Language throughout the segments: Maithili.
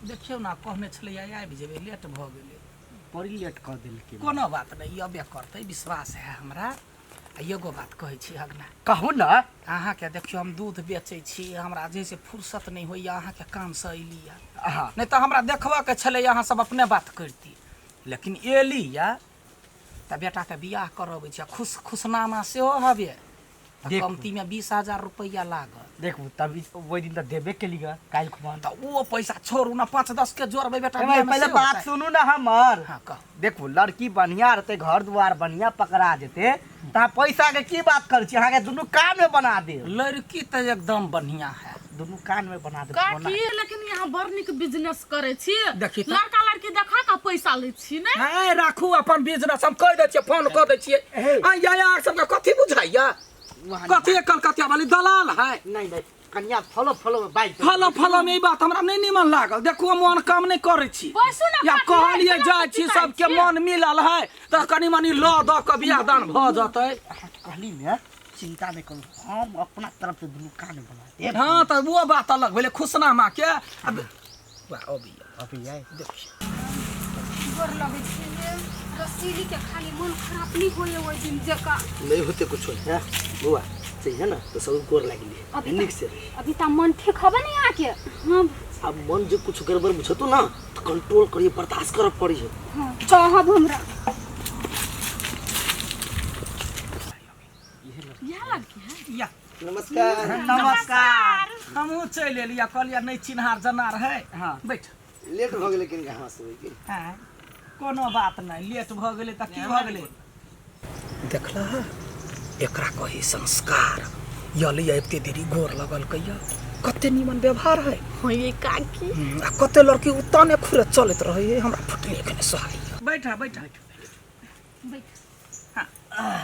देखियौ ने कहने छलैया आबि जेबै लेट भऽ गेलै बड़ी लेट कऽ देलकै कोनो बात नहि अबे करतै विश्वास है हमरा आ एगो बात कहै छी अगना कहू ने अहाँके देखियौ हम दूध बेचै छी हमरा जे से फुर्सत नहि होइए अहाँके कामसँ अयली यऽ अहाँ नहि तऽ हमरा देखबऽके छलै अहाँ सब अपने बात करिती लेकिन एली यऽ तऽ बेटाके बियाह करबै छी आ खुश खुशनामा सेहो हवे तऽ देखू। कमतीमे 20,000 रुपैआ लागत देखू तब ओहि दिन तऽ देबे केली ग काल्हि खुमा तऽ ओ पैसा छोड़ू ने 5-10 के जोड़बै बेटा ए भाई, बियाहमे पहिले सेहो बात होतै। सुनू ने हमर हाँ कहू देखू लड़की बढ़िया रहते घर दुआर बढ़िया पकड़ा जेते तऽ अहाँ पैसा के की बात करै छी अहाँके दुनू कान में बना देब लड़की तऽ एकदम बढ़िया है दुनू कान में बना देब काकी लेकिन यहाँ बड़ नीक बिजनेस करै छी देखी तऽ। लड़का लड़की देखा के पैसा लै छी ने है राखू अपन बिजनेस हम कहि दै छियै फोन कऽ दै छियै हे। आ या अहाँ सबके कथी बुझाइया कथी कलकतिया वाली दलाल है नहीं नहीं कनिया फलो फलो में बाइक फलो फलो में ई बात हमरा नहीं निमन लागल देखू हम मन काम नहीं करै छी बैसू ने या काकी, कहलिए केना जाइ छी पिताइ सबके छी? मन मिलल है तऽ कनि मनि लऽ दऽ कऽ बियाह दान भऽ जेतै अहाँके कहली ने चिंता नहीं करू हम अपना तरफ से दुनू कान में बना देब हाँ तऽ वो बात अलग भेलै खुशनामा के अब वाह अबैया अभी आए देखियौ गोर लगै छियै रसीली के खाली मन खराब नहीं होए ओहि दिन जकाँ नहीं होते कुछ है बउआ चाहिए ना तो सब गोर लागि लिए अभी निक त से अभी त मन ठीक हबे नहीं आके हाँ अब मन जो कुछ गड़बड़ बुझतो ना तो कंट्रोल करिए बर्दाश्त करे पड़ी है हाँ कहब हमरा इएह लड़की है या नमस्कार नमस्कार हमहूँ चलि एलियै कहलियै नहि चिन्हार जनार है हाँ। बैठ लेट भऽ गेलै कनि अहाँ सब के आँय, कोनो बात नहि लेट भऽ गेलै तऽ की भऽ गेलै देखलह एकरा कही संस्कार यली आबिते देरी गोर लगल कहिया कते नीमन व्यवहार है हाँ ये काकी आ कते लड़की उताने खुरे चलैत रहै है हमरा फुटले के नहि सोहाइए बैठा बैठा बैठ हाँ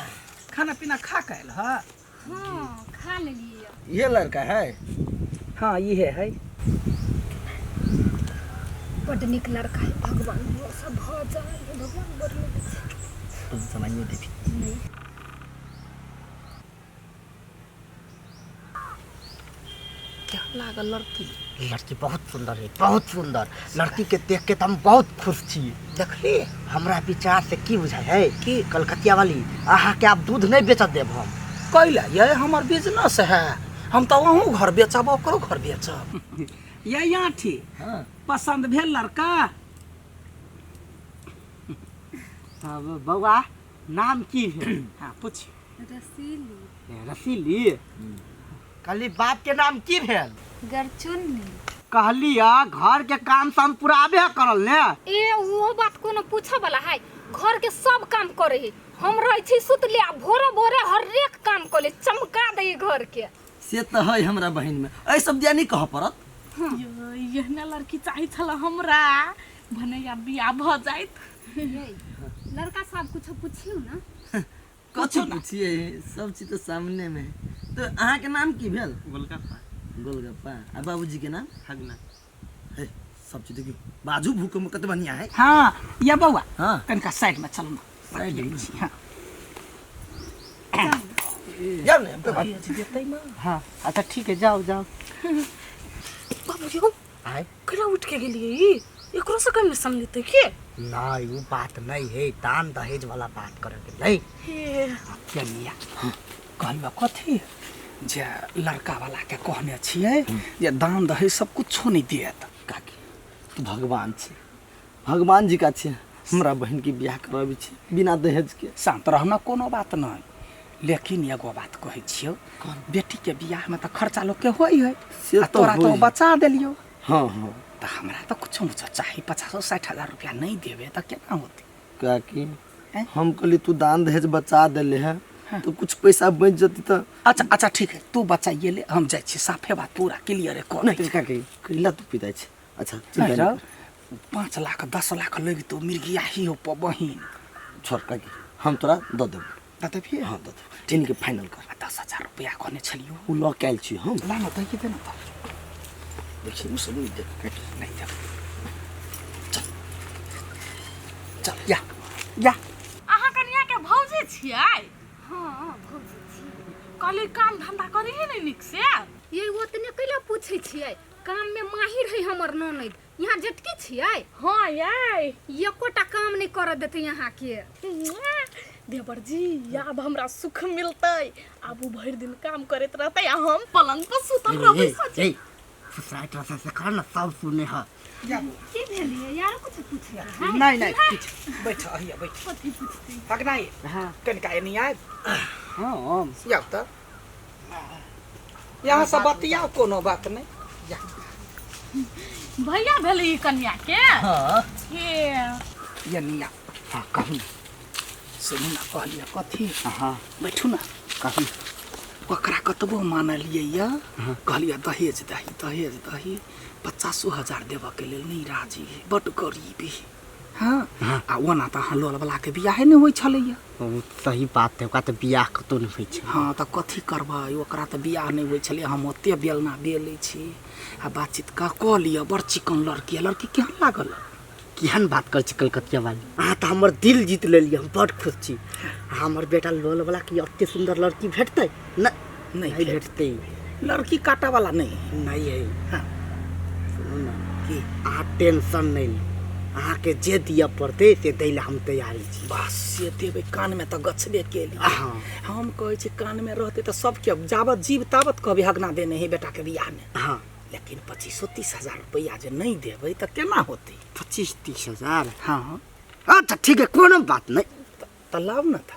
खाना पीना खा के आयल ह हाँ खा लेलियै ये लड़का है हाँ इहे है बड्ड नीक लड़का है भगवान भरोसा भऽ जाए भगवान बड़ नीक छै तुम समाइयो देवी नहि केहन लागल लड़की लड़की बहुत सुंदर है बहुत सुंदर लड़की के देख के तो हम बहुत खुश छी देखली हमरा विचार से की बुझाय है कि कलकतिया वाली अहाँ के आब दूध नहीं बेचत देब हम कैला ये हमर बिजनेस है हम तो अहूँ घर बेचब ओकरो घर बेचब ये आँठी हाँ पसंद भेल लड़का तब बौआ नाम की है हाँ पूछ रसीली रसीली कहली बाप के नाम की भेल गरचुन्नी कहली घर के काम सब पुराबे करल ने ए वो बात कोनो पूछे वाला है घर के सब काम करे है हम रहे छी सुतले आ भोरे भोरे हरेक काम करे चमका दे घर के से तऽ है हमरा बहिन में एहि सब दिया नहीं कहऽ पड़त यो एहने लड़की चाही छल हमरा भने आब बियाह भऽ जाइत ये लड़का साहब कुछ पूछियो ना कथी पूछिए सब चीज तऽ सामने में है तो अहाँ के नाम की भेल गोलगप्पा गोलगप्पा आ बाबूजी के नाम हगना हे सब चीज देखियौ बाजू भूकंप कते बढ़िया है हाँ या बौआ हाँ। कनिका साइड में चल ना साइड में? हाँ जाओ ने हम तो देतै ना हाँ अच्छा ठीक है जाओ जाओ बाबूजी हम आय केना उठ के गेलियै ई एकरो से कमीशन लेतै की नहीं वो बात नहीं है दान दहेज वाला बात करे के नहीं हे कनिया कहलियो कथी जे लड़का वाला के कहने छियै जे दान दहेज सब कुछो नहीं देत काकी तू भगवान छे भगवान जी का छे हमरा बहन के बियाह कराबी छे बिना दहेज के शांत रहना कोनो बात नहीं लेकिन एगो बात कहै छियौ बेटी के बियाह में तऽ खर्चा लोग के होइ है से आ तऽ तोरा तो होइ। बचा देलियौ हाँ हाँ तऽ हमरा तऽ कुछो मुछो चाही 50-60 हजार रुपया नहीं देबे तऽ केना होतै काकी हैं? हम कहली तू दान दहेज बचा देले है तो कुछ पैसा बच जती तो अच्छा अच्छा ठीक है तू बचाइए ले हम जाइ छी साफे बात पूरा क्लियर है कऽ नहीं काकी कैला तू पिताइ छे अच्छा चिंता नहीं नहीं रौ, 5 लाख 10 लाख लगितो मिर्गिया ही हो बहिन कर। छोड़ काकी हम तोरा दऽ देबो दऽ देबही हाँ दऽ देबो इनके फाइनल कर आ 10,000 रुपया कहने छलियौ उ लऽ के आयल छी हम ला न दैके दे न तऽ देखी उ सब नहीं देख काकी नहीं देख चल या या अहाँ कनिया के भौजी छियै हाँ भौजी छी कहली काम धंधा करी ही नहीं नीक से ये ओतने कैला पूछै छियै काम में माहिर है हमर ननद यहाँ जेतकी छियै? हाँ यै। एकोटा काम नहि करऽ देतै अहाँके। देवर जी, आब हमरा सुख मिलतै। आब ओ भरि दिन काम करैत रहतै आ हम पलंग पर सुतल रहबै। सच फुसराइत रहतै से कर ने, सब सुने है। की भेलियै यार? कुछ पूछे? नहीं नहीं, किछु। बैठ अहिया, बैठ। कथी पूछतै? हगनाइ। हाँ। कनिका एनी आयब। हाँ। जाउ तऽ यहाँ से बतियाउ, कोनो बात नहि जा। भैया भेलै ई कन्या के? हाँ। हे। ये निया। हाँ, कहू। सुनू ने, कहलियै कथी? हाँ। बैठू ने। कहू। ओकरा कतबो मानलियै यऽ, कहलियै दहेज दही, दहेज दही, 50,000 देबऽके लेल नहि राजी है, बड्ड गरीब है। हाँ, आ ओना तऽ अहाँ लोलवलाके बियाहे नहि होइ छलैया। ओ सही बात है, ओकरा तऽ बियाह कतौ नहि होइ छै। हाँ, तऽ कथी करबै? ओकरा तऽ बियाह नहि होइ छलै। हम ओते बेलना बेलै छी आ बातचीत कऽ कऽ लिअ। बड़ चिकन लड़की है। लड़की केहन लागल? केहन बात करै छी कलकतिया वाली, अहाँ तऽ हमर दिल जीत लेलियै। हम बड़ खुश छी। हमर बेटा लोल वाला के एते सुन्दर लड़की भेटतै नहि? नहि। नहि भेटतै। लड़की काटा वाला नहि है। नहि है। हाँ। सुनू ने। की? अहाँ टेंशन नहि लू, अहाँके जे दिअ पड़तै से दै लए हम तैयारी छी। बस, से देबै। कानमे तऽ गछबे केली। हाँ। हम कहै छी कानमे रहतै तऽ सबके जाबत जीव ताबत कहबै हगना देने है बेटाके बियाहमे। हाँ। लेकिन 25-30 हजार रुपैआ जे नहि देबै तऽ केना होतै? 25-30 हजार? हाँ। अच्छा ठीक है, कोनो बात नहीं। तऽ लाउ ने तऽ।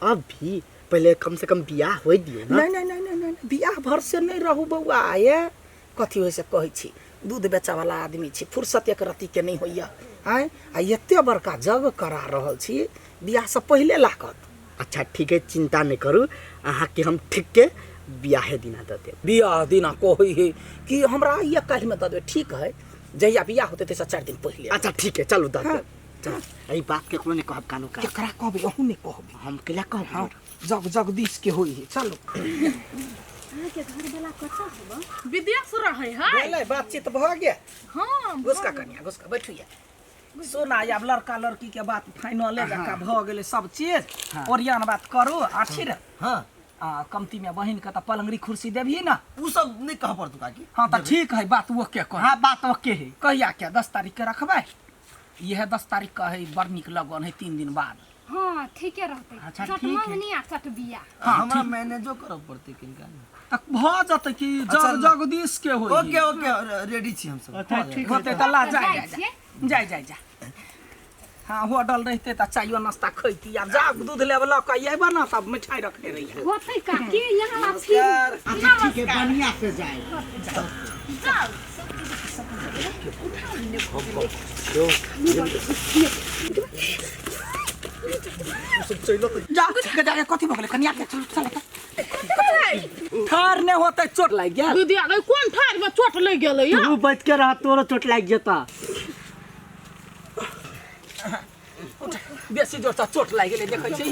अभी पहले कम से कम बियाह होइ दियौ ने। नहि नहि नहि नहि नहि, बियाह भरसे नहि रहू बौआ। ये कथी होइ से कहै छी, दूध बेचऽवला आदमी छी, फुर्सत एक रत्तीके नहि होइए। आँय, आ एते बड़का जग करा रहल छी, बियाहसँ पहिले लागत। अच्छा ठीक है, चिंता नहीं करू, अहाँके हम ठीक के बियाहे दिना दऽ देब। बियाह दिना कहै है कि हमरा आइए काल्हिमे दऽ देबै। ठीक है, जहिया बियाह होतै ताहिसँ 4 दिन पहिले। अच्छा ठीक है, चलू दऽ हाँ। देब। चलू, एहि बात केकरो नहि कहब कानो कान। केकरा कहबै? अहूँ नहि कहबै। हम केला कहब? हाँ, जग जगदीश के होइ है। चलू। अहाँके घरवला कतऽ हबऽ? विदेश रहै है। भेलै, बातचीत भऽ गेल? हाँ। घुसका कनिया, घुसका, बैठू। या सोना, आब लड़का लड़की के बात फाइनले जकाँ भऽ गेलै। सब चीज ओरियान बात करू आखिर। हाँ। आ कमती में बहिन के तऽ पलंगरी कुर्सी देबही ना? उ सब नहीं कह पड़तौ काकी। हाँ, तऽ ठीक है, बात ओके कर। हाँ, बात ओके है। कहिया के 10 तारीख के रखबै? इएह 10 तारीख के है, बड़ नीक लगन है, 3 दिन बाद। हाँ, ठीके रहतै। अच्छा, चट ठीक है। मंगनी आ चट बियाह। हाँ। हमरा ठीक। मैनेजो करऽ पड़तै किनका ने। तऽ भऽ जेतै कि जग अच्छा, जगदीश के होइ। ओके ओके, रेडी छी हम सब। अच्छा, ठीक। होतै तऽ ला जाय। जाइ जाय। छियै। जाय जाय जाय। हाँ, होटल रहिते तऽ चाइयो नाश्ता खैती। आब जा, दूध लेब लऽ कऽ अयबऽ ने, तब मिठाई रखने रहियै। होतै काकी, यहाँ ला फिर। अच्छा ठीक है, बढ़िया से जाए। जाउ। जा जा, कथी भऽ गेलै कनिया के? चलू, चल। ठार नहि होतै, चोट लागि गेल। दीदी, आ गई कोन ठार में चोट लागि गेलै या? तू बच के रह, तोरो चोट लागि जेता। बेसी जोरसँ चोट लागि गेलै। देखै छी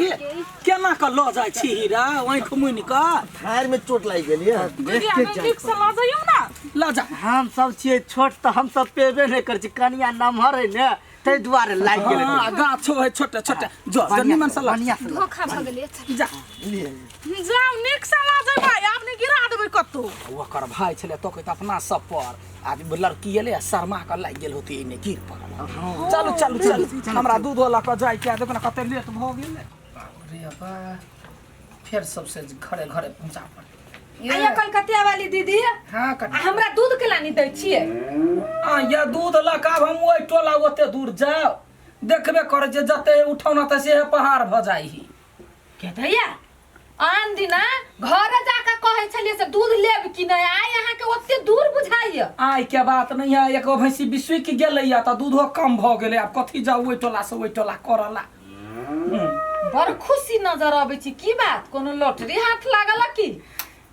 केना कऽ लऽ जाइ छी हीरा आँखि मुनि कऽ। थार में चोट लागि गेल ये। दीदी, आ गई, नीक से लऽ जइयौ ने। लऽ जा। हम सब छियै छोट तऽ हम सब पेबे नहि करै छी, कनिया नमहर है ने, ताहि दुआरे लागि गेलै। हाँ, गाछो है छोटे छोटे। जो जो, निमन से लऽ। बढ़िया से लऽ। धोखा भऽ गेलै, अच्छा। जा। जाउ, नीक से लऽ जेबै, आब नहि गिरा देबै कतौ। ओकर भाय छलै तो कहैत अपना सब पर आज लड़की एलै आ शर्मा कऽ लागि गेल होतै, एने गिर पड़ल। चलू चलू चलू, हमरा दूध लऽ कऽ जाइके है। देखो ने कते लेट भऽ गेलै। बाप रे बा, फेर सबसे घरे घरे पहुँचा पड़तै। आइयो कलकतिया वाली दीदी। हाँ। आ कनिया। हमरा दूध के लानी दै छियै? आ या दूध लऽ कऽ आब हम ओहि टोला ओते दूर जाउ? देखबे करै जे जते उठौना तऽ से पहाड़ भऽ जाइ ही। के दैया, आन दिना घरे जाके कहै छलियै से दूध लेब कि नहि, आइ अहाँके ओते दूर बुझाइया? आइ के बात नहीं है, एगो भैंसी बिसुकि गेलैया तऽ दूधो कम भऽ गेलै। आब कथी जाउ ओहि टोला से ओहि टोला करऽ ला? बड़ खुशी नजर अबै छी, की बात? कोनो लॉटरी हाथ लागल की?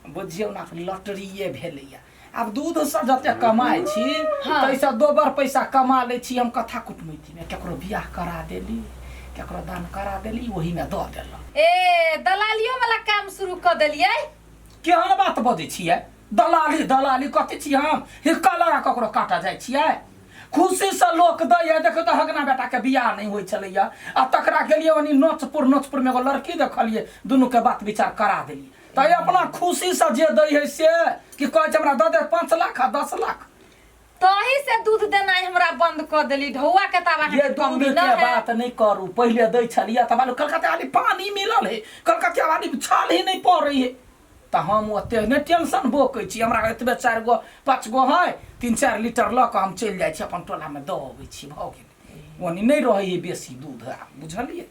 बुझियौ ने, लॉटरिए भेलैया। आब दूधसँ जते कमाइ छी ताहिसँ दोबर पैसा कमा लै छी हम कथा कुटमैतीमे। केकरो बियाह करा देली, केकरो दान करा देली, ओहीमे दऽ देलक। ए, दलालियो वाला काम शुरू कऽ देलियै? केहन बात बजै छियै? दलाली दलाली कथी छी हम? हिक्का लगा ककरो काटा जाइ छियै? खुशीसँ लोक दैया। देखो तऽ, हगना बेटाके बियाह नहि होइ छलैया आ तकरा गेलियै ओनी नोचपुर, नोचपुरमे एगो लड़की देखलियै, दुनूके बात विचार करा देलियै। तऽ अपना खुशीसँ जे दै है से कि कहै छै हमरा दऽ दे 5 लाख आ 10 लाख। तही से दूध देनाइ हमरा बंद कऽ देली ढौआ के तब ये अहाँके दूध कमी के न है बात नहीं करू पहले दै छलियै तऽ मालूम कलकत्ता वाली पानी मिलल है कलकत्ता वाली छाल ही नहीं पड़ै है तऽ हम ओते नहि टेंशन बोकै छी हमरा एतबे 4 गो 5 गो है 3 4 लीटर लऽ कऽ हम चलि जाइ छी अपन टोलामे दऽ अबै छी भऽ गेलै ओनी नहि रहै है बेसी दूध आब बुझलियै।